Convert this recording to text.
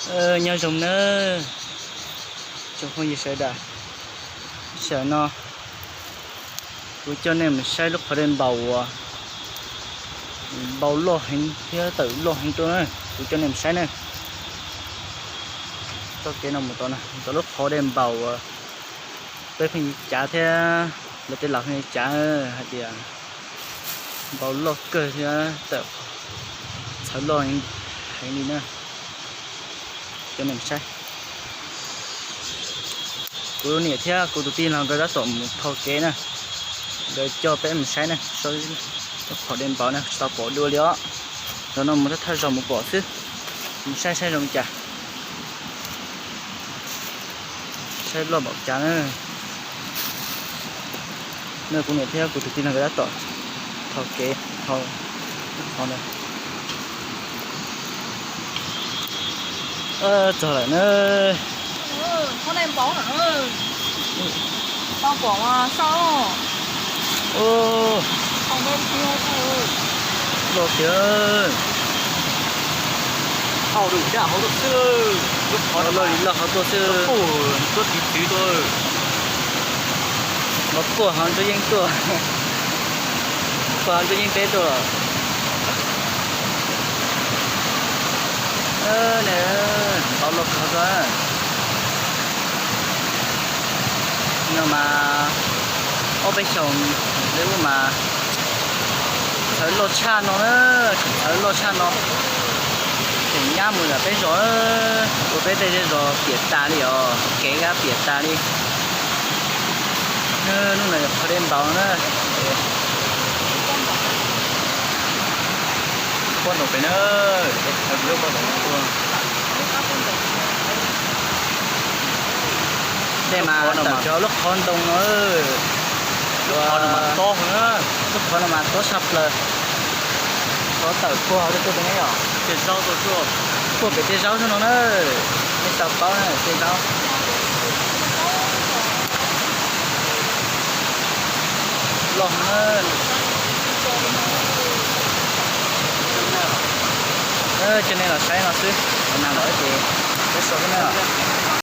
Nyob zoo nawb tsoom phooj ywg sawv daws, tam sim no kuv coj nej mus saib lub qhov dej npaum uas npau loj heev thiab tawm loj heev tuaj na. Kuv coj nej mus saib na. Txoj kev no mus tod, tau lub qhov dej npaum uas peb pheej cav thiab lawv tej laus pheej cav hais tias npau loj kawg thiab tawm txhawv loj heev li na. Coj nej mus saib. Kuv niam thiab kuv tus tij laug nkawd tab tom mus tho kev na, nkawd coj peb mus saib na, lub qhov dej npaum na tsis tau pom dua li os. Zaum no mus thawj thawj zaug mus pom xwb, mus saib saib zoo li cas, saib loj npaum cas na. No kuv niam thiab kuv tus tij laug nkawd tab tom tho kev, tho lub qhov ntawd. Txog lawm na. Loj tiag. Loj li loj hauv tuaj xwb. Tuaj tiv txwv tuaj. Los puag hauv Ntsuab Yeeb tuaj. Puag hauv Ntsuab Yeeb teb tuaj los. Npau loj kawg. No mas ob peb xyoos li ub mas txhawv loj tshaj no na, txhawv loj tshaj no. Tseem nyab mus lawm peb zos, ua peb tej zej zos piam tas li os, kev gab piam tas li. Hnub no yog qhov dej npaum na. Pob ntoos pem na, pob ntoos. Dej mas tawm cov lub qhov ntoo no. Lub qhov no mas tob, lub qhov no mas tob tshaj plaws. Qhov tawm puag hauv tuaj tuaj ne yom. Puag pem tej zaub xwb no na. Nej xav paub na tej zaub loj heev na. Coj nej los saib no xwb, qhov na los ces peb so xwb na.